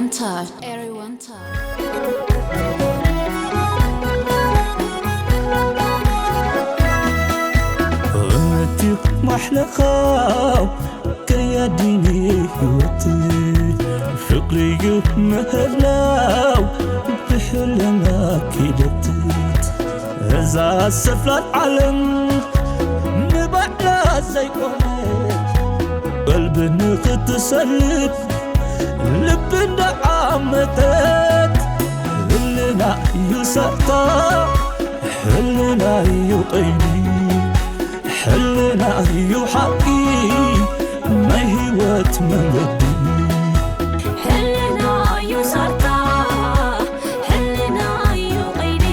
Everyone talk. እምነትዩ ማሕለኻው ከያዲኒ ህይወት ፍቕርዩ ምህላው ብሕልና ኪደት እዛ ሰፍላል ዓለም ንባዕላ ዘይኮነት ቀልቢ ንኽትሰልብ ልቢ እንዳዓመተት ህልና እዩ ሰርታ ሕልና እዩ ቀይዲ ሕልና እዩ ሓቂ ናይ ህይወት መንገዲ ሕልና እዩ ሰርታ ሕልና እዩ ቀይዲ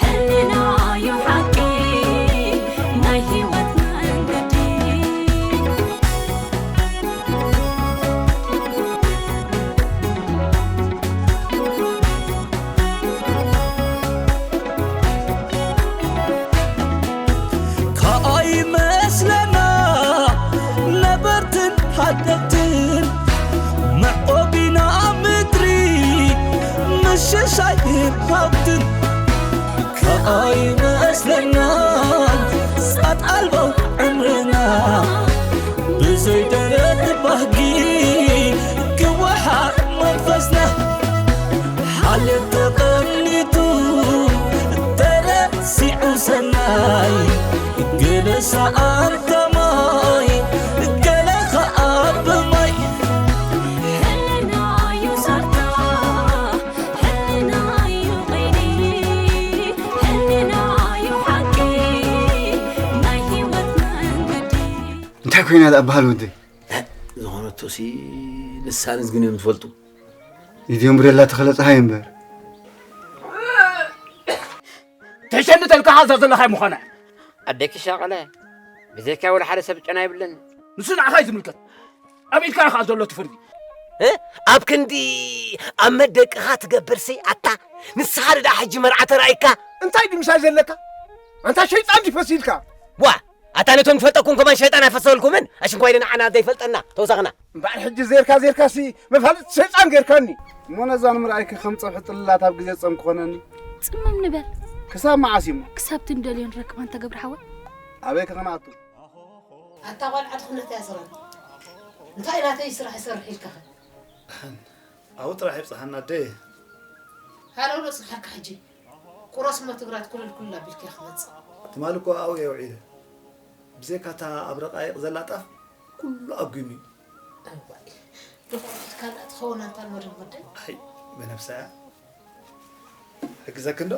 ሕልና እዩ ሓቂ ናይ ህይወት መንገዲ ከኣይመስለና ነበርትን ሓደግትን መዕቆቢና ምድሪ ምሽሻይን ሃብትን ከኣይመስለና ጻት ኣልቦ ዕምርና ብዘይ ደረት ባህጊ ክወሓጥ መንፈስና ሓልዮት ተቐኒቱ ተረሲዑ ሰናይ ገለ ሰኣንታ ማይ ገለ ኸኣ ብማይ ሕልና እዩ ሰርታ ሕልና እዩ ቀይዲ ሕልና እዩ ሓቂ ናይ ህይወት መንገዲ እንታይ ኮይና ደኣ በሃል ወደይ ዝኾነቶሲ ንሳንስ ግን እዮም ትፈልጡ ኢድዮም ብደላ ተኸለ ፀሃይ እምበር ተሸንጠልካ ሓዛ ዘለኻ ምዃና ኣደኪ ሻቐለ ብዘይካ ወላ ሓደ ሰብ ጨና ይብልን ንሱ ንዓኻ እዩ ዝምልከት ኣብ ኢድካ ኢኻ ዘሎ እቲ ፍርዲ ኣብ ክንዲ ኣብ መደቅኻ ትገብርሲ ኣታ ንስኻ ደኣ ሕጂ መርዓ ተራእይካ እንታይ ድምሳይ ዘለካ ኣንታ ሸይጣን ድፈሲልካ ዋ ኣታ ነቶም ዝፈልጠኩም ከማን ሸይጣን ኣይፈሰልኩምን ኣሽንኳ ኢለ ንዓና ዘይፈልጠና ተወሳኽና እምበኣር ሕጂ ዜርካ ዜርካሲ መፋልጥ ሸይጣን ጌርካኒ እሞ ነዛ ንምርኣይኪ ከም ፀብሒ ጥልላት ኣብ ግዜ ጸም ክኾነኒ ጽምም ንበል ክሳብ መዓስ እሞ ክሳብ ትንደልዮ ንረክባ እንተገብር ሓወይ ኣበይ ክኽንኣቱ ኣታ ቆልዓ ትኹነት እያ ስራን እንታይ ናተይ ስራሕ ይሰርሕ ኢልካ ኣብኡ ጥራሕ ይብፅሓና ኣደየ ሃለውሎ ፅንሓካ ሕጂ ቁረስ እሞ ትግራት ኩልል ኩልል ኣቢልካ እያ ክመፅእ ትማሊ እኮ ኣብኡ እየ ውዒለ ብዘይካ እታ ኣብ ረቃይቕ ዘላ ጣፍ ኩሉ ኣጒሙ እዩ እዋይ ድኹዒትካ ዳ ትኸውን ኣንታ መድም ወደይ ኣይ ብነብሳ እያ ሕግዘኪ እንዶ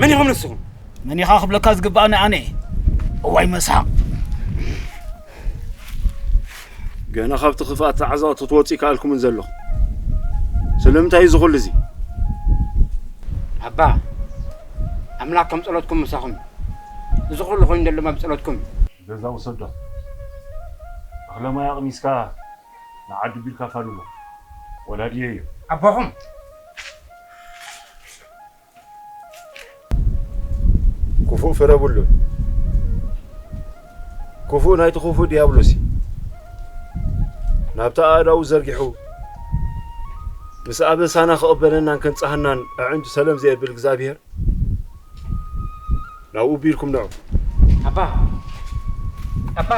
መን ኢኹም ንስኹም? መን ኢኻ ክብለካ ዝግብኣኒ ኣነ እየ። እዋይ መስሓቕ። ገና ካብቲ ክፍኣት ተዓዘቕቲ ክትወፁ ይከኣልኩምን ዘለኹም። ስለምንታይ እዩ እዚ ኩሉ እዚ? ኣባ፣ ኣምላኽ ከም ጸሎትኩም ምሳኹም እዩ። እዚ ኩሉ ኮይኑ ዘሎ ድማ ብጸሎትኩም እዩ። ገዛ ውሰዶ። እኽለ ማይ ኣቕሚስካ ንዓዲ ቢልካ ፋልዎ። ወላድየ እዩ። ኣቦኹም። ክፉእ ፍረ ብሉን። ክፉእ ናይቲ ክፉእ ዲያብሎስ እዩ። ናብቲ ኣእዳዉ ዘርጊሑ ምስ ኣበሳና ክቕበለናን ከንጽሃናን ኣዒንቱ ሰለም ዘየብል እግዚኣብሔር ናብኡ ቢልኩም ንዑ። ኣባ ኣባ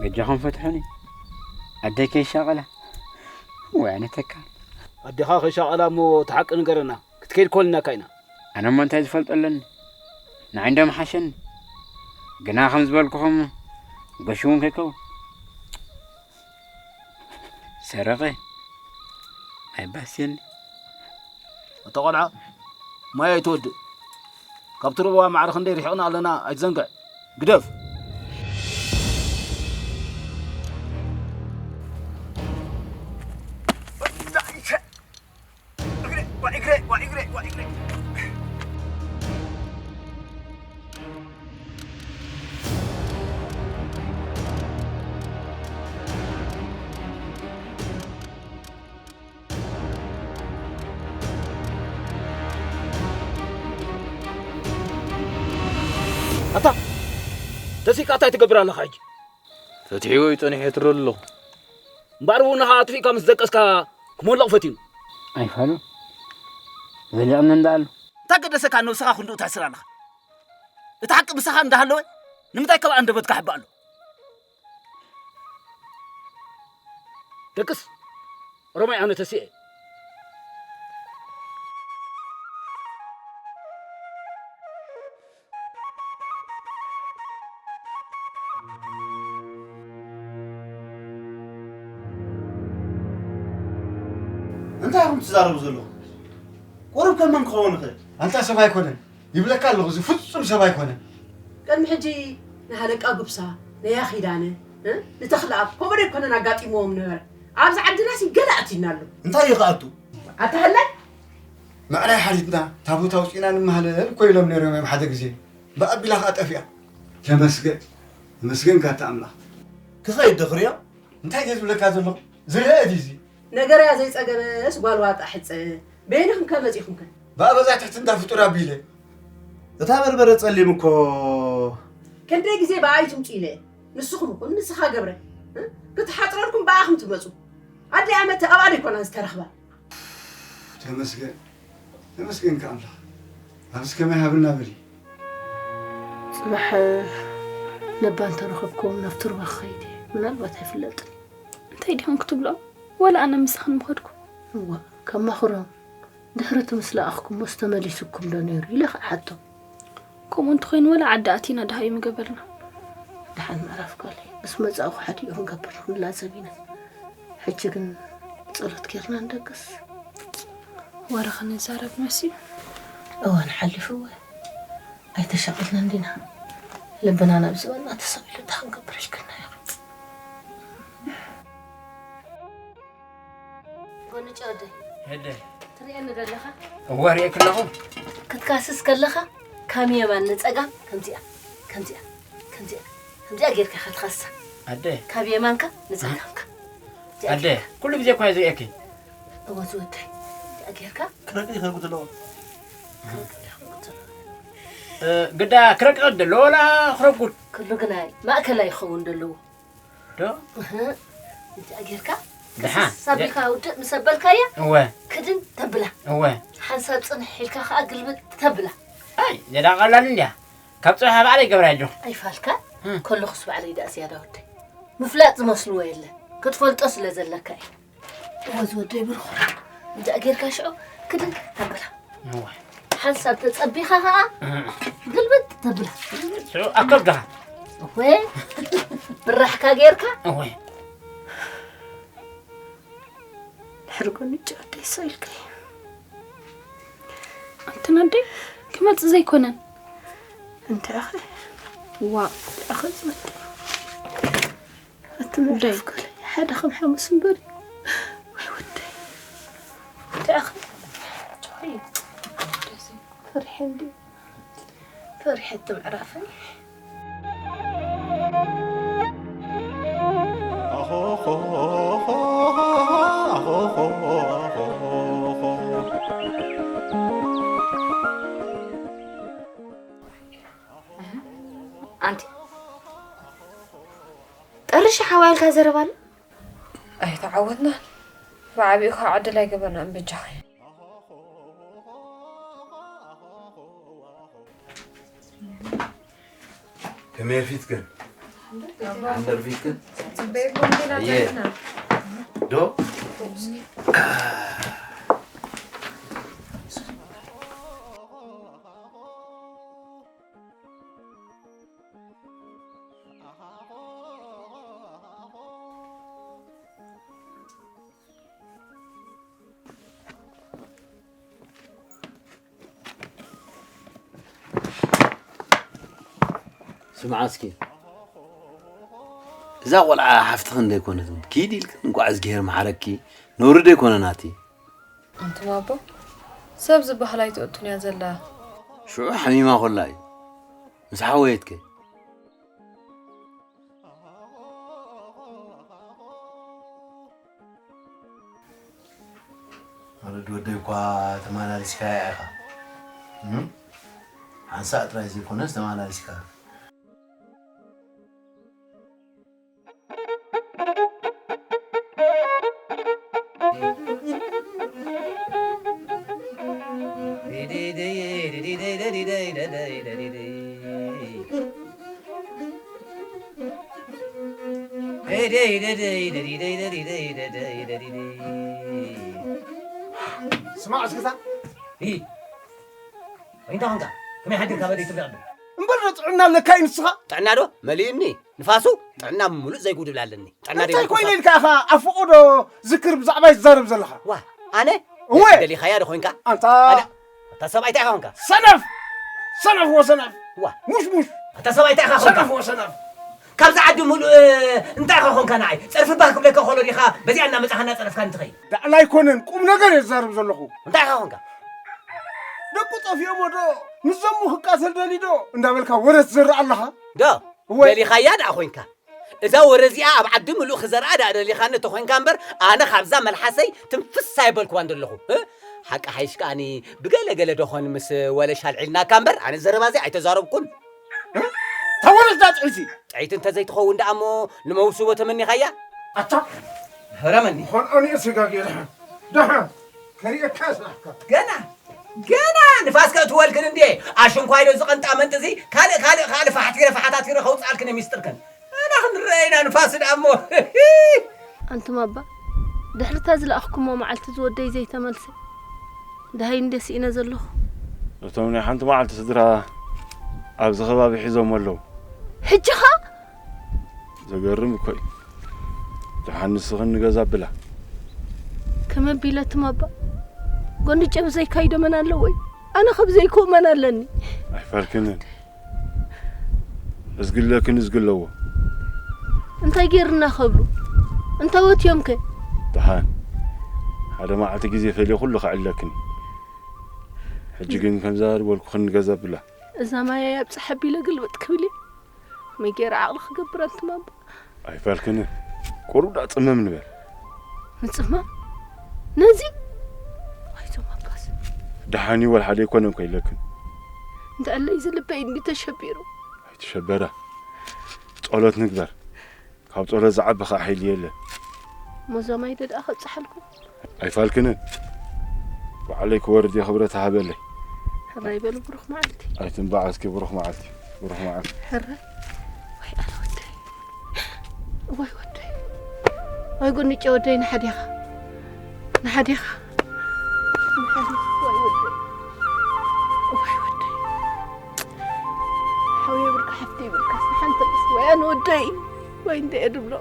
በጃኹም ፍትሑኒ። ኣደይ ከይሻቐላ። ወይ ኣነ ተካል። ኣዴኻ ከይሻቐላ እሞ እቲ ሓቂ ንገረና። ክትከይድ ኮሊናካ ኢና። ኣነ እሞ እንታይ ዝፈልጦ ኣለኒ? ንዓይ እንዶ ምሓሸኒ። ግና ከም ዝበልኩኹም ገሹ እውን ከይከውን። ሰረቐ ኣይባስየኒ። ኣታ ቆልዓ፣ ማይ ኣይትወድእ። ካብቲ ሩባ ማዕረ ክንደይ ርሒቕና ኣለና፣ ኣይትዘንግዕ። ግደፍ። ኣታ ተሲካ እንታይ ትገብር ኣለኻ ሕጂ? ፈትሕዎ እዩ ጸኒሑ የትረሉ ኣለኹ። እምበኣር እውን ንኻ ኣጥፊእካ ምስ ደቀስካ ክመልቕ ፈትዩ። ኣይፋሉ ዘሊቕኒ እንዳ ኣሎ። እንታይ ገደሰካ ነብስኻ ክንድኡ ተሕስር ኣለኻ? እቲ ሓቂ ምሳኻ እንዳሃለወ ንምንታይ ካብ ኣንደበትካ ሕባእ ኣሎ? ደቅስ ኦሮማይ ኣነ ተሲኤ። እንታይ ኢኹም ትዛረቡ ዘለኹም? ቁሩብ ከመን ክኸውን ይኽእል? ኣንታ ሰብ ኣይኮነን ይብለካ ኣለኹ፣ እዚ ፍጹም ሰብ ኣይኮነን። ቅድሚ ሕጂ ንሃለቃ ጉብሳ፣ ነያ ኪዳነ፣ እ? ንተኽለኣብ ከምኡ ዶ ኣይኮነን ኣጋጢምዎም ነበረ? ኣብዚ ዓድናሲ ገለ ኣትዩና ኣሎ። እንታይ እዩ ክኣቱ? ኣታ ሃላይ? ምዕራይ ሓሊፍና ታቦት ኣውፂእና ንመሃለል እኮ ኢሎም ነይሮም እዮም ሓደ ግዜ። ብኣቢላ ከዓ ጠፊኣ። ተመስገን፣ ተመስገን ካታ ኣምላኽ። ክኸይድ ዶ ክሪኦ? እንታይ ድየ ዝብለካ ዘለኹ? ዝረአ ድዩ እዚ? ነገርያ ዘይጸገበስ ጓል ዋጣ ሕጸ። በየንኹም ከ መጺኹም ከ? ብኣበዛ ትሕቲ እንዳ ፍጡር ኣቢለ። እታ በርበረ ጸሊም እኮ። ክንደይ ግዜ ብኣይ ትምጹ ኢለ። ንስኹም እኹም ንስኻ ገብረ፣ እ? ክትሓጽረልኩም ብኣኹም ትመጹ። ኣደይ ኣመተ ኣብኣ ዶ ኣይኮናን ዝተረኽባ? ተመስገን፣ ተመስገን ከኣምላኽ። ኣብዚ ከመይ ሃብና በሊ። ጽባሕ ነባ እንተረኸብኩም ናብቲ ሩባ ክኸይድ እየ። ምናልባት ኣይፍለጥን። እንታይ ዲኹም ክትብልኦም? ወላ ኣነ ምሳኽን ምኸድኩ። እዋ፣ ከማኽሮም። ድሕሪ እቲ ምስ ለኣኽኩሞስ ተመሊሱኩም ዶ ነይሩ? ኢለ ኸዓ ሓቶም። ከምኡ እንተኾይኑ ወላ ዓዲ ኣቲና ደሃዩ ምገበርና። ደሓን ምዕራፍ ጓለይ። ምስ መጻእኹ ሓዲኡ ክንገብር ንላዘብ ኢና። ሕጂ ግን ጸሎት ጌርና ንደቅስ። ወረ ክንዛረብ መሲሉ። እዋን ሓሊፉ እወ። ኣይተሻቒልናን ዲና? ልብና ናብ ዝበልና ተሰቒሉ እንታይ ክንገብር ኢልክና ኢኹም? ጎንጨ ወደይ፣ ሄደ። ትርእየኒ ዶ ኣለኻ? እወ፣ ርእየኪ ኣለኹ። ክትካስስ ከለኻ ካብ የማን ንጸጋም ከምዚኣ፣ ከምዚኣ፣ ከምዚኣ፣ ከምዚኣ ጌርካ ኢኻ ትኻስሳ። ኣደ። ካብ የማንካ ንጸጋምካ። እዚኣ ኣደ፣ ጌርካ። ኩሉ ግዜ እኳ እየ ዝርእየኪ። እወ ዝወደይ፣ እዚኣ ጌርካ። ክረቂ ይኸጉ ዘለዋ። እ፣ ግዳ ክረቂ ዘለዎ ወላ ክረጉድ? ኩሉ ግናይ ማእከላይ ይኸውን ዘለዎ። ዶ? እህ፣ እንታይ ጌርካ? ደሓን። ክስስ ኣቢልካ ውድእ ምስ ኣበልካያ፣ እወ። ክድን ተብላ። እወ። ሓንሳብ ጽንሕ ኢልካ ኸኣ ግልብጥ ተብላ። ኣይ፣ ዘዳ ቀላል እንድያ። ካብ ጽባሕ ባዕለይ ገብራ ኣለኹ። ኣይፋልካ? እም። ከለኹስ ባዕለይ ደኣ ዝያዳ ወደይ። ምፍላጥ ዝመስልዎ የለን። ክትፈልጦ ስለ ዘለካ እዩ። እወ ዝወደይ ብርኹ። እንጃ ጌርካ ሽዑ ክድን ተብላ። እወ። ሓንሳብ ተጸቢኻ ኸኣ እም። ግልብጥ ተብላ። ሽዑ ኣከብድኻ። እወ። ብራሕካ ጌርካ። እወ። ድሕሪ ጎኒ ጨወደይ ሰው ኢልካዮ። ኣንተን ኣደይ ክመጽእ ዘይኮነን። እንታይ ኣኸ? ዋ። እንታይ ኣኸ ዝመጣ? ኣቲ ወደይ። ምዕራፍ ጓለይ፣ ሓደ ከም ሓሙስ እምበር። ወይ ወደይ። እንታይ ኣኸ? ፈሪሐ እንድዩ። ፈሪሐ እቲ ምዕራፈይ። ኣንቲ ጠርሽ ሓዋልካ ዘረባል ኣይተዓወትና ብዓቢኡ ካብ ዕድል ኣይገበርና እምብጃ ከመይ ፊት ግን ኣንደርፊክን ጽበይኩም ዲና ኣየ። ዘለና ዶ ስምዓ እስኪ፣ እዛ ቆልዓ ሓፍትኽን ደይኮነትን? ኪድ ኢልክን እንቋዕ እዝግሄር መሓረኪ። ነውሪ ደይኮነ ናቲ? ኣንቱም ኣቦ፣ ሰብ ዝበሃል ኣይትእቱን እያ ዘላ። ሽዑ ሓሚማ ኮላ እዩ ምስ ሓወየትከ። ወለዲ ወደይ እኳ ተመላሊስካያ ኢኻ። እም? ሓንሳእ ጥራይ ዘይኮነስ ተመላሊስካ። ስማዕ እስክታ እንታይ ኾንካ? ከመይ ሓዲርካ በደይ ትብላ ኣብል? እምበር ዶ ጥዕና ኣለካ እዩ ንስኻ? ጥዕና ዶ መሊኡኒ ንፋሱ ጥዕና ሙሉእ ዘይጉድል ኣለኒ። ጥዕና እንታይ ደይብልኩ ኮይነ ኢልካ ኢኻ ኣፍቑዶ ዝክር ብዛዕባ ይዛረብ ዘለኻ? ዋ ኣነ እወ ደሊኻያ ዶ ኾንካ? ኣንታ ኣነ- ኣታ ሰብኣይ እንታይ ኾንካ? ሰነፍ ሰነፍ ወሰነፍ ዋ ሙሽ ሙሽ ኣታ ሰብኣይ እንታይ ኢኻ ኾንካ? ሰነፍ ወሰነፍ ካብዛ ዓዲ ሙሉእ እንታይ ኢኻ ኾንካ ንዓይ? ጸርፊ ባህ ክብለካ ከሎ ዲኻ በዚኣ እናመጻኻ እናጸረፍካ እንትኸይድ? ዳዕላ ኣይኮነን ቁም ነገር እየ ዝዛረብ ዘለኹ። እንታይ ኢኻ ኾንካ? ደቁ ጠፊኦሞ ዶ ምስዞም ክቃተል ደልዩ ዶ እንዳበልካ ወረ ትዘርእ ኣለኻ? ዶ እወ። ደሊኻያ ደኣ ኾንካ እዛ ወረ እዚኣ ኣብ ዓዲ ምሉእ ክዘርኣ ደኣ ደሊኻኒ ተኾንካ እምበር ኣነ ካብዛ መልሓሰይ ትንፍስ ኣይበልክዋን ዘለኹ እ? ሓቂ ሓይሽ ከኣኒ ብገለ ገለ ዶኾን ምስ ወለሽ ኣልዒልናካ እምበር ኣነ ዘረባ እዚ ኣይተዛረብኩን ተወለዳ ጥዕይቲ ጥዒት እንተዘይትኸውን ደኣ እሞ ንመውስቦ ተመኒኻያ ኣታ ህረመኒ ኾንኦኒ ስጋግ የድሓ ደሓ ከርእየካ ስራሕካ ገና ገና ንፋስ ከእትወልክን እንዴ ኣሽንኳይ ዶ ዝቐንጣ መንጥዚ ካልእ ካልእ ካልእ ፋሕቲረ ፋሓታቲረ ከውፅኣልክን ሚስጥርክን ኣና ክንረአይና ንፋስ ደኣ እሞ ኣንቱም ኣባ ድሕርታ ዝለኣኽኩሞ መዓልቲ ዝወደይ ዘይተመልሰ ደሃይ እንደ ስኢነ ዘለኹ እቶም ናይ ሓንቲ መዓልቲ ስድራ ኣብዚ ከባቢ ሒዞም ኣለዉ ሕጂ ኸ ዘገርም እኮ እዩ ደሓን ንስኽን ንገዛ ብላ ከመ ቢለትም ኣባ ጎንጨ ብዘይካይዶ መን ኣለወይ ኣነ ኸብዘይክኡ መን ኣለኒ ኣይፈልክንን እዝግለክን እዝግለዎ እንታይ ጌርና ኸብሉ እንተ ወትዮም ከ ደሓን ሓደ መዓልቲ ግዜ ፈልየ ኩሉ ከዕለክን ሕጂ ግን ከምዛ ዝበልኩኽን ንገዛ ብላ እዛ ማያ ኣብፅሓ ቢለ ግልብጥ ክብል እየ መይ ገይረ ዓቕሊ ክገብር ኣንትም ኣቦ ኣይፋልክን ቁሩብ ደኣ ፅምም ንበል ንፅምም ነዚ ኣይዞም ኣባስ ደሓን እዩ ወልሓደ ኣይኮነን ኮ ኢለክን እንተኣለይ ዝልበይ እንዲ ተሸቢሩ ኣይትሸበራ ጸሎት ንግበር ካብ ጸሎት ዝዓቢ ኸዓ ሓይሊ የለን ሞዞማይ ደኣ ከብፅሓልኩም ኣይፋልክንን ባዕለይ ክወርድ እየ ክብረት ሃበለይ ሕራይ በሉ ብሩኽ መዓልቲ ኣይትንባዕ እስኪ ብሩኽ መዓልቲ ብሩኽ መዓልቲ ሕራይ ወይ ኣነ ወደይ እዋይ ወደይ ወይ ጎንጨ ወደይ ንሓዲኻ ንሓዲኻ ንሓዲኻ ወይ ወደይ እዋይ ወደይ ሓው የብልካ ሓፍቲ የብልካ ሓንቲ ርእሲ ወይ ኣነ ወደይ ወይ እንደ እየ ድብሎ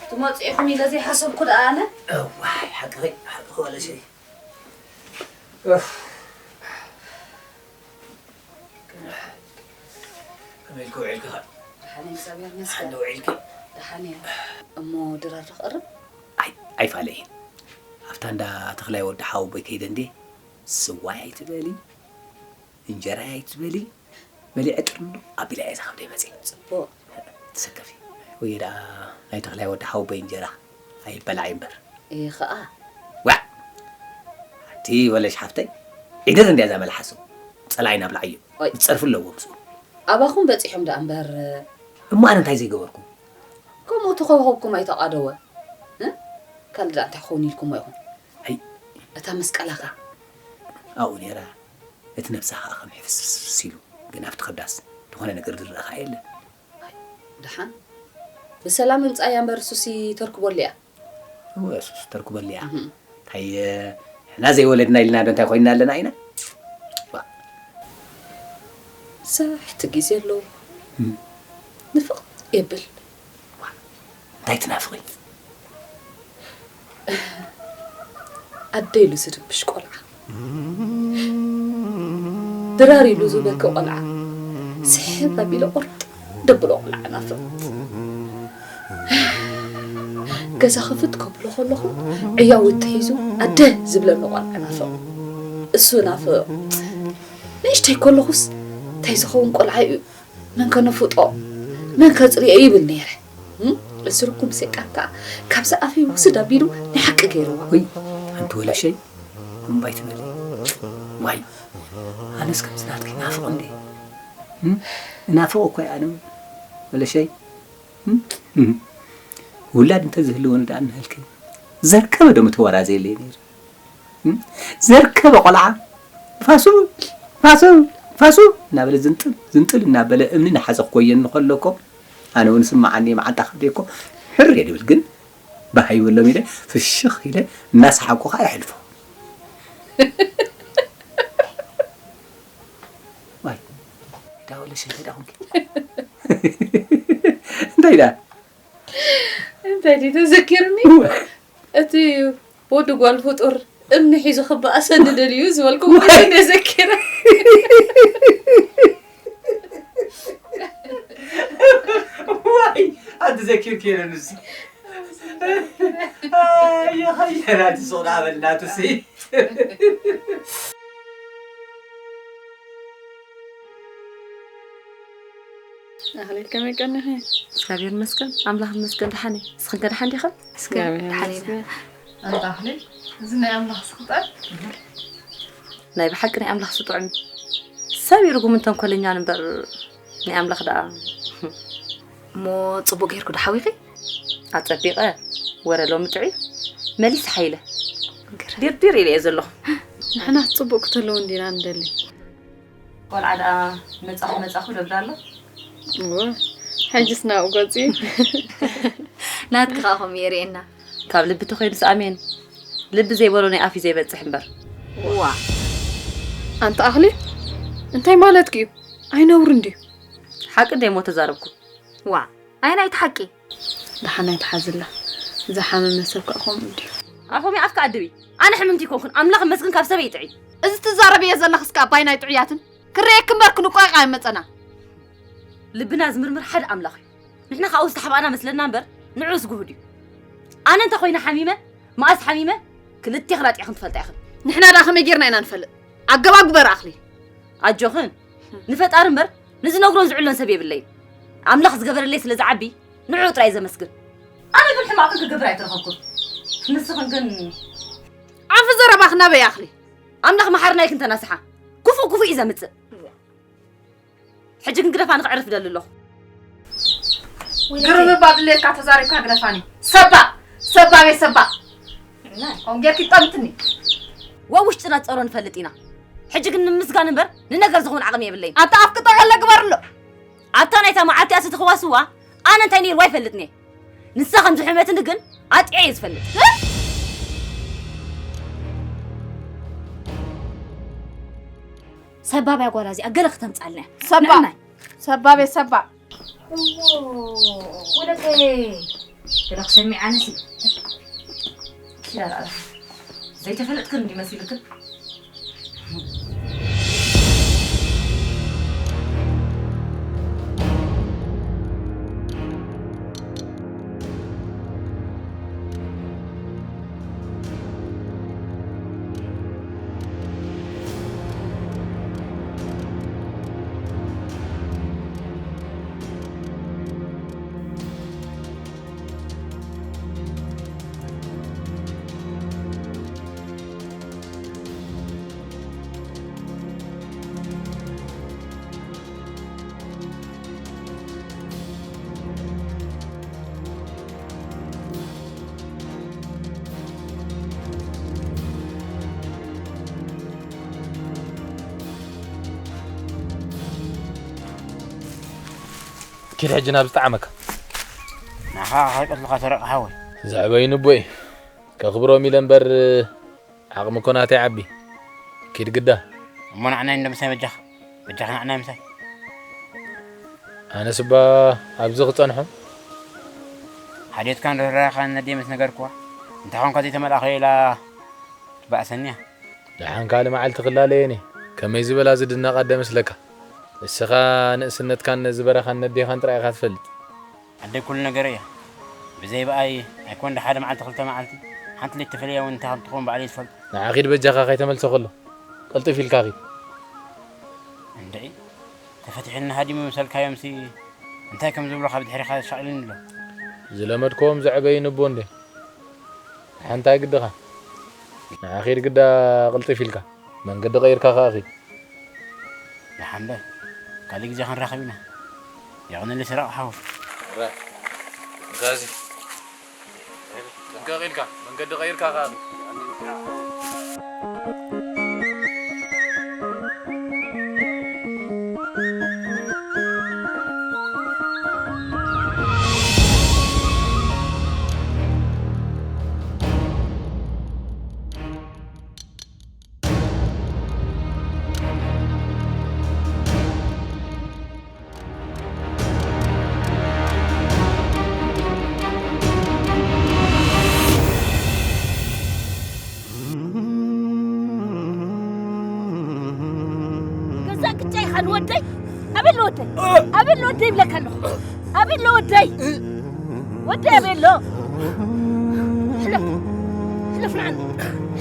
ትመፅኡ ኢኹም ኢለ ዘይሓሰብኩ ደኣ ኣነ እዋይ ሓቅኺ ሓቅኺ ወለሸይ ከመይ ኢልኪ ውዒልኪ ኸ ደሓን እየ እግዚኣብሔር ይመስገን ሓንደ ውዒልኪ ደሓን እየ እሞ ድራር ዶ ክቕርብ ኣይ ኣይፋለይን ኣብታ እንዳ ተኽላይ ወዲ ሓወቦይ ከይደ እንዴ ስዋይ ኣይትበሊ እንጀራይ ኣይትበሊ በሊዐ ጥርንዶ ኣቢላ እየ ዝኸብደይ መፅእ ፅቡቕ ትሰከፊ ወይ ደኣ ናይ ተኽላይ ወዲ ሓወቦይ እንጀራ ኣይበላዕ እምበር ይኸዓ ዋ እቲ ወለሽ ሓፍተይ ዒደር እንድያ እዛ መልሓሱ። ጸላኢ ናብ ላዕዮ። ኦይ። ዝጸርፉ ኣለዎም ምስኡ። ኣባኹም በጺሖም ደኣ እምበር። እሞ ኣነ እንታይ ዘይገበርኩ? ከምኡ ተኾብኮብኩም ኣይተቓደወ። እ? ካልእ ደኣ እንታይ ክኸውን ኢልኩሞ ኢኹም? ኣይ። እታ መስቀላ ኸ? ኣብኡ ነይራ። እቲ ነብሳ ኸኣ ከም ሕፍስፍስ ኢሉ። ግን ኣብቲ ከብዳስ ዝኾነ ነገር ዝረኣ ኸኣ የለን። ኣይ፣ ደሓን። ብሰላም ምምጻእ እያ እምበር እሱሲ ተርክበሉ እያ። እወ፣ እሱስ ተርክበሉ እያ። እህም። እንታይ፣ ንሕና ዘይወለድና ኢልና ዶ እንታይ ኮይንና ኣለና ኢና? ዋ። ሰሕቲ ግዜ ኣለዎ። እም። ንፍቕ የብል። ዋ። እንታይ ትናፍቒ? ኣደ ኢሉ ዝርብሽ ቆልዓ። ድራር ኢሉ ዝበኪ ቆልዓ። ስሕብ ኣቢለ ቁርጥ ደብሎ ቆልዓ ናፍቕ። ገዛ ክፍት ከብሎ ከለኹ ዕያው እትሒዙ ኣደ ዝብለኒ ቆልዓ ናፍቕ። እሱ ናፍቕ። ንእሽተይ ከለኹስ እንታይ ዝኸውን ቆልዓ እዩ? መን ከነፍጦ? መን ከጽርዮ ይብል ነይረ። እም? እስርኩም ሰይጣን ከኣ ካብዚ ኣፈይ ውስድ ኣቢሉ ናይ ሓቂ ገይርዎ። ወይ፣ ኣንቲ ወለሸይ፣ እምባይ ትበሊ። ዋይ፣ ኣነስ ከምዚ ናትኪ ናፍቕ እንዴ? እም? እናፍቕ እኮ እየ ኣነ እውን። ወለሸይ፣ እም? እም። ውላድ እንተዝህልወኒ ደኣ እንሃልከ። ዘርከበ ዶ ምተወራዘየለይ ነይሩ? እም? ዘርከበ ቆልዓ ፋሱ፣ ፋሱ፣ ፋሱ እናበለ ዝንጥል፣ ዝንጥል እናበለ እምኒ እናሓዘ ክጎየኒ ከሎ እኮ ኣነ እውን ስምዓኒ መዓንጣ ከብደይ እኮ ሕር እየ ድብል፣ ግን ባህ ይብሎም ኢለ ፍሽኽ ኢለ እናሰሓቅኩ ከዓ የሕልፎ። ዋይ፣ ዳወለሽ እንታይ ደኣ ኮንኪ? እንታይ ደኣ? እንታይ ድዩ ተዘኪርኒ? እወ። እቲ ወዲ ጓል ፍጡር እምኒ ሒዙ ክበኣሰኒ ደልዩ ዝበልኩ እወ። ጉዳይ እየ ዘኪረ። ዋይ፣ ኣቲ ዘኪርኪ ነንስ። ኣየ፣ ኸየናቲ ሶዳ በልናትሲ። ኣኽሊል፣ ከመይ ቀኒኺ? እግዚኣብሔር ይመስገን፣ ኣምላኽ ይመስገን፣ ደሓን እየ። ንስኽን ከ ደሓን ዲኽን? እስከ እግዚኣብሔር ደሓን እየ። ይመስገን። ኣንታ ኣኽሊል፣ እዚ ናይ ኣምላኽ ስቕጣል? ናይ ብሓቂ ናይ ኣምላኽ ስጡዕን ሰብ ይርጉምን ተንኮለኛን እምበር ናይ ኣምላኽ ደኣ። እሞ ጽቡቕ ጌርኩ ዶ ሓዊኺ? ኣጸቢቐ። ወረ ሎሚ ጥዑይ መሊስ ሓይለ። ግርም። ዲርዲር ኢለ እየ ዘለኹ። ንሕናስ ጽቡቕ ክተለዉ እንዲና ንደሊ። ቆልዓ ደኣ መጻኹ መጻኹ ደብዳ ኣሎ። እወ፣ ሕጅስ ናብኡ ገጹ እዩ። ናትኪ ኸኣ ከምኡ የርእየና። ካብ ልቢ ተኾይኑስ ኣሜን። ልቢ ዘይበሎ ናይ ኣፍ እዩ ዘይበጽሕ እምበር። ዋ። ኣንቲ ኣኽሊል፣ እንታይ ማለትኪ እዩ? ኣይነውርን ድዩ? ሓቂ እንደ እሞ ተዛረብኩ። ዋ፣ ኣየናይቲ ሓቂ? ደሓን ኣይትሓዝላ። ዝሓመመ ሰብ ከኣ ከምኡ ድዩ? ኣፎም ኣፍካ ኣድቢ። ኣነ ሕምምቲ ኣይኮንኩን። ኣምላኽ ይመስገን ካብ ሰበይ ጥዕይ። እዚ ትዛረብዮ ዘለኽስ ከኣ ኣባይ ናይ ጥዑያትን ክርእየኪ እምበር ክንቆይቕ ኣይመጸና። ልብና ዝምርምር ሓደ ኣምላኽ እዩ። ንሕና ካብኡ ዝተሓባእና መስለና እምበር ንዕኡስ ግሁድ እዩ። ኣነ እንተ ኮይነ ሓሚመ፣ መኣስ ሓሚመ፣ ክልቴኽን ኣጥዒኽን ትፈልጣ ኢኽን። ንሕና ደኣ ከመይ ጌርና ኢና ንፈልጥ? ኣገባብ ግበሪ ኣኽሊል። ኣጆኽን፣ ንፈጣሪ እምበር ንዝነግሮን ዝዕሎን ሰብ የብለይን። ኣምላኽ ዝገበረለይ ስለ ዝዓቢ ንዕኡ ጥራይ ዘመስግን። ኣነ ግን ሕማቕ ግን ክገብር ኣይተረኸብኩን። ንስኽን ግን ዓፊ ዘረባኺ ናበይ ኣኽሊ? ኣምላኽ መሓርና ኢልክን ተናስሓ። ክፉእ ክፉእ እዩ ዘምጽእ። ሕጂ ግን ግደፋኒ ክዕርፍ ደሊ ኣለኹ። ግርም እባ ድሌትካ ተዛሪብካ ግደፋኒ። ሰባ፣ ሰባ ቤት ሰባ። ናይ። ከምኡ ጌርኪ ጠምትኒ። ወ ውሽጥና ጸሮ ንፈልጥ ኢና። ሕጂ ግን ንምስጋን እምበር ንነገር ዝኸውን ዓቕሚ የብለይን። ኣታ ኣፍኪ ጠቐለ ግበርሎ። ኣብታ ናይታ መዓልቲ እያ ስትኽዋስዋ፣ ኣነ እንታይ ነይርዋ ኣይፈልጥን እየ። ንሳ ከም ዝሕመትኒ ግን ኣጥዕየ እየ ዝፈልጥ። ሰባብ እያ ጓላ እዚኣ፣ ገለ ክተምጻልና እያ። ሰባ። ንዕናይ። ሰባብ እየ፣ ሰባ። እዎ፣ ወለተይ። ገለ ክሰሚዕ ኣነሲ። ኪዳ ደኣ ዘይተፈለጥክን እንዲ መሲልክን። ኪድ ሕጂ ናብ ዝጠዓመካ። ንዓኻ ከይቀትልካ ሰረቕ ሓወይ። ዘዕበይኒ ኣቦይ፣ ከኽብሮም ኢለ እምበር፣ ዓቕሚ እኮ ናተይ ዓቢ። ኪድ ግዳ። እሞ ንዓናይ እንዶ ምሳይ በጃኻ። በጃኻ ንዓናይ ምሳይ። ኣነስ እባ ኣብዚ ክጸንሖም? ሓልዮትካን ርህራሄኻን ነደይ ምስ ነገርክዋ፣ እንታይ ኾንካ ዘይተመልኣኸ ኢላ ትበኣሰኒ እያ። ደሓን ካልእ መዓልቲ ክላለየን እየ። ከመይ ዝበላ ዝድነቓ ዶ መስለካ? ንስኻ ንእስነትካን ዝበረኻን ነዴኻን ጥራይ ኢኻ ትፈልጥ። ኣደይ ኩሉ ነገር እያ። ብዘይ ብኣይ ኣይኮን ዶ ሓደ መዓልቲ ክልተ መዓልቲ፣ ሓንቲ ለይቲ ተፈልያ እውን እንታይ ከም ትኸውን ባዕለይ ዝፈልጦ። ንዓ ኺድ በጃኻ ከይተመልሶ ከሎ፣ ቅልጥፍ ኢልካ ኺድ። እንድዒ፣ ተፈቲሑልና ሃዲሙ ምሰልካዮምሲ እንታይ ከም ዝብሉኻ ብድሕሪኻ ሻቕልኒ ኣሎ። ዝለመድክዎም ዘዕበዩ ንቦ እንዴ። ሓንታይ ግድኻ። ንዓ ኺድ ግዳ ቅልጥፍ ኢልካ። መንገዲ ቀይርካ ኸኣ ኺድ። ደሓን በል። ካልእ ግዜ ክንራኸብ ኢና። የቐንየለይ ሰረቕ ሓው። ረ-፣ ጋዚ። ጥንቀቕ ኢልካ፣ መንገዲ ቀይርካ ኸኣ ኺድ። ገዛእ ቅጫ ኢኻ ንወደይ? ኣበይ ኣሎ ወደይ? ኣበይ ኣሎ ወደይ ይብለካ ኣለኹ። ኣበይ ኣሎ ወደይ? ወደይ ኣበይ ኣሎ? ሕለፍ፣ ሕለፍ ንዓና፣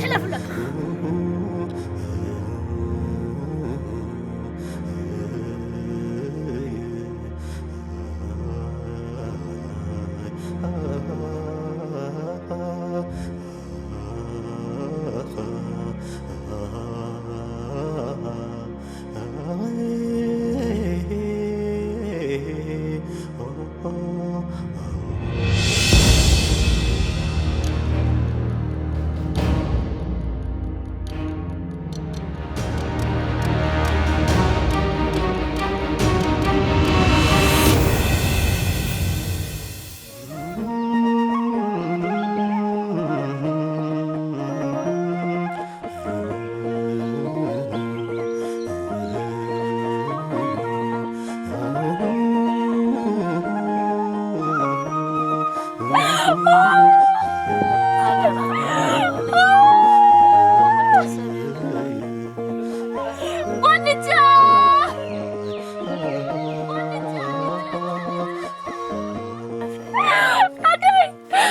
ሕለፍ ኣለካ።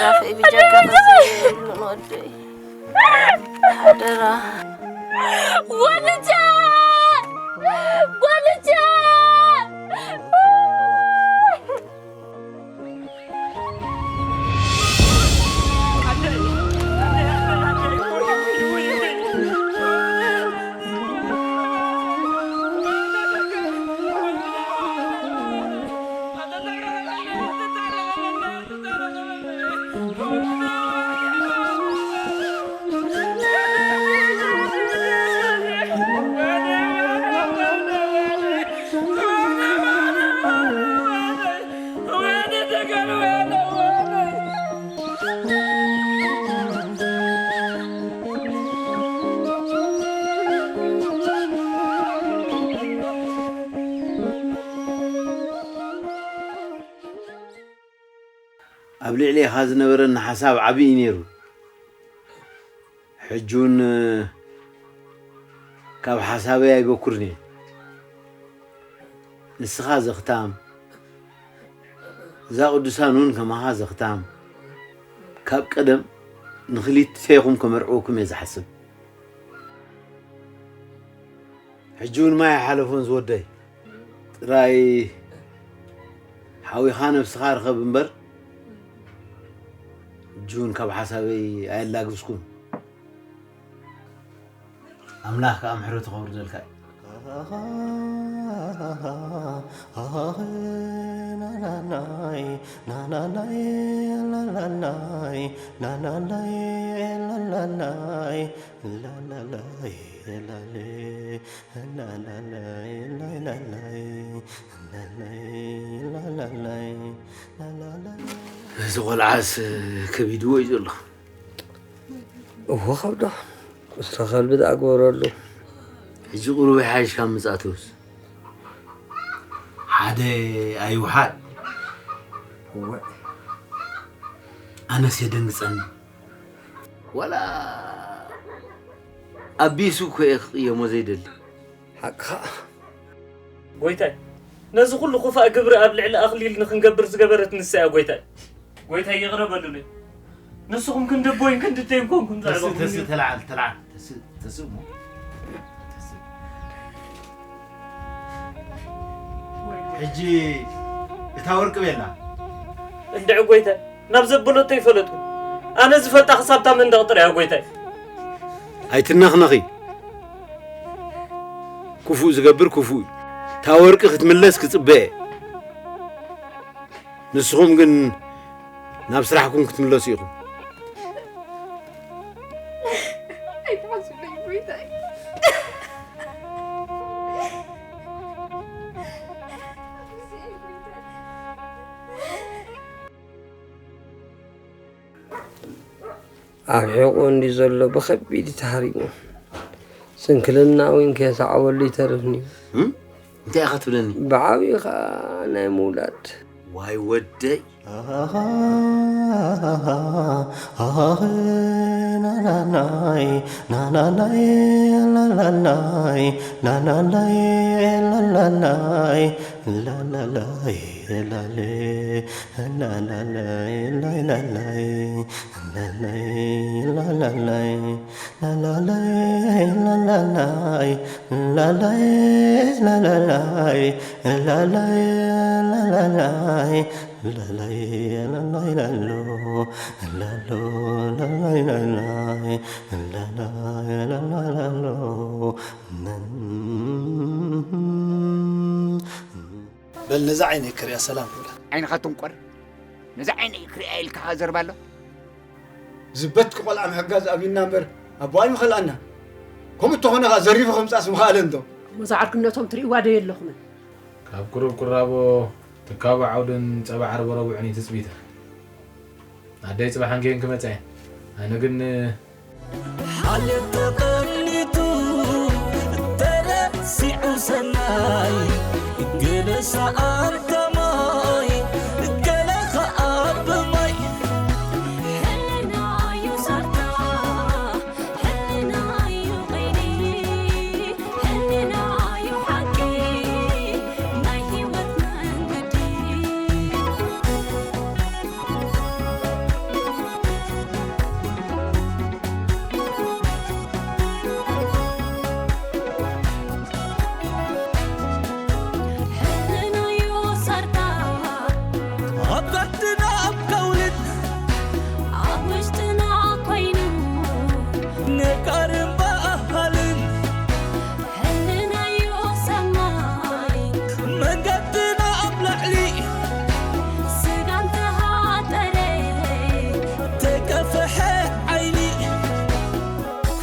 ራፍኤ ብጀካ ክሰይ የብሉን ወደይ። ሓደራ። ወልጃ! ወልጃ! ኣብ ልዕሌኻ ዝነበረኒ ሓሳብ ዓቢ እዩ ነይሩ። ሕጂ እውን ካብ ሓሳበይ ኣይበኩርን እየ። ንስኻ ዘኽታም፣ እዛ ቅዱሳን እውን ከማኻ ዘኽታም፣ ካብ ቀደም ንኽልቴኹም ከመርዕወኩም እየ ዝሓስብ። ሕጂ እውን ማይ ኣይሓለፎን ዝወደይ። ጥራይ ሓዊኻ ነብስኻ ርኸብ እምበር፣ ሕጂ እውን ካብ ሓሳበይ ኣየላግስኩም። ኣምላኽ ከኣ ምሕረቱ ከውርደልካ እዩ። ላላይ፣ ላላላይ፣ ላሌ፣ ላላላይ፣ ላላላይ፣ ላላይ፣ ላላላይ፣ ላላላይ። እዚ ቆልዓስ ከቢድዎ እዩ ዘሎ። እዎ ከብዶ፣ ምስለ ከልቢ ደኣ ግበረሉ። ሕጂ ቁሩብ ይሓይሽ ካብ ምጽኣቱስ። ሓደ ኣይውሓድ። እወ። ኣነስ የደንግጸኒ። ዋላ ኣቢሱ እኮ እየ ክቕየሞ ዘይደሊ። ሓቅኻ። ጎይታይ፣ ነዚ ኩሉ ክፋእ ግብሪ ኣብ ልዕሊ ኣኽሊል ንኽንገብር ዝገበረት ንሳ እያ ጎይታይ። ጎይታይ ይቕረ በሉለይ። ንስኹም ክንዲ ኣቦይን ክንዲ ኣደይን ኮንኩም ተስእ፣ ተስእ፣ ዘዕበኹምኒ። ተለዓል፣ ተለዓል። ተስእ፣ ተስእ እሞ። ተስእ። ሕጂ እታ ወርቂ ቤላ። እንድዒ ጎይታይ፣ ናብ ዘበለቶ ይፈለጥኩ። ኣነ ዝፈልጣ ክሳብታ መንደቕ ጥራይ እያ ጎይታይ። ኣይትነኽነኺ። ክፉእ ዝገብር ክፉእ እዩ። እታ ወርቂ ክትምለስ ክጽበ እየ። ንስኹም ግን ናብ ስራሕኩም ክትምለሱ ኢኹም። ኣይትሓዙለይ ጎይታይ። ኣብ ሕቖ እንዲ ዘሎ ብኸቢድ ተሃሪሙ። ስንክልና እውን ከየሰዓበሉ ይተርፍኒ። እም? እንታይ ኢኻ ትብለኒ? ብዓብዩ ኸኣ ናይ ምውላድ። ዋይ ወደይ። ኣሃ፣ ኣሃ፣ ናናናይ፣ ናናናይ፣ ላላላይ፣ ናናናይ፣ ላላላይ፣ ላላላይ፣ ላሌ፣ ላላላይ፣ ላላላይ፣ ላላይ፣ ላላላይ። ላላላይ፣ ላላላይ፣ ላላይ፣ ላላላይ፣ ላላይ፣ ላላላይ፣ ላላይ፣ ላላይ፣ ላሎ፣ ላሎ፣ ላላይ፣ ላላይ፣ ላላይ፣ ላላይ፣ ላሎ። በል ነዛ ዓይነይ ክሪኣ ሰላም ክብላ። ዓይንኻ ትንቆር። ነዛ ዓይነይ ክሪኣ ኢልካ ዘርባ ኣሎ። ዝበትኪ ቆልዓ ምሕጋዝ ኣብዩና እምበር ኣቦኣ ኣይምኸልኣና። ከምኡ እተኾነ ኸኣ ዘሪፉ ከምጽኣስ ምኸኣለ እንዶ። እሞ እዛ ዓርክነቶም ትርእይዋ ዶ የለኹምን? ካብ ቁሩብ ቁራቦ ትካቦ ዓውድን ጸባ ዓርቦ ረቡዕን እዩ ትጽቢተ። ኣደይ ጽባሕ ኣንጊሀን ክመጻ እየን። ኣነ ግን ሓልዮት ተቐኒቱ ተረሲዑ ሰናይ፣ ገለ ሰኣን ከማይ፣ ገለ ኸኣ ብማይ። ሕልና እዩ ሰርታ፣ ሕልና እዩ ቐይዲ፣ ሕልና እዩ ሓቂ ናይ ህይወት መንገዲ። ሕልናዮ ሰርታ ኣብ ዓድና ኣብ ከውልን ኣብ ውሽጥና ኮይኑ ነጋርን በሃልን ሕልናዮ ሰማይ መንገድና ኣብ ላዕሊ ስጋን ተሃጠረ ተገፍሐ ዓይኒ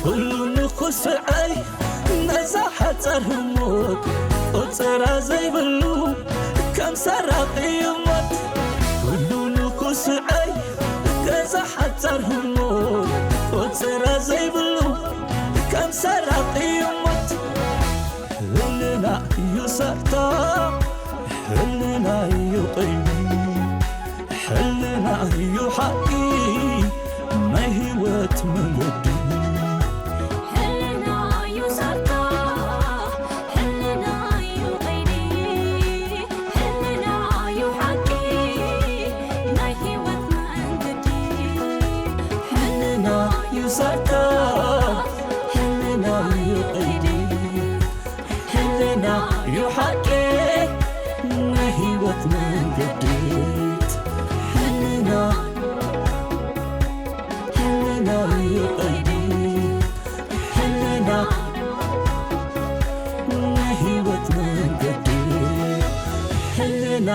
ኩሉ ንኹስዐይ ነዛ ሓጻር ህሞት ቆጸራ ዘይብሉ ከም ሰራቒ እሞት ኩሉ ንኹስዐይ ነዛ ሓጻር ህሞት ቆጸራ ዘይብሉ ከም ሰራቒ እሞት። ሕልና እዩ ሰርታ፣ ሕልና እዩ ቐይዲ፣ ሕልና እዩ ሓቂ ናይ ህይወት መንገዲ። ሕልና እዩ ሰርታ፣ ሕልና እዩ ቐይዲ፣ ሕልና እዩ ሓቂ ናይ ህይወት መንገዲ። ሕልና እዩ ሰርታ፣ ሕልና እዩ ቐይዲ፣ ሕልና እዩ ሓቂ ናይ ህይወት መንገዲ። ሕልና፣ ሕልና እዩ ቐይዲ፣ ሕልና ናይ ህይወት መንገዲ። ሕልና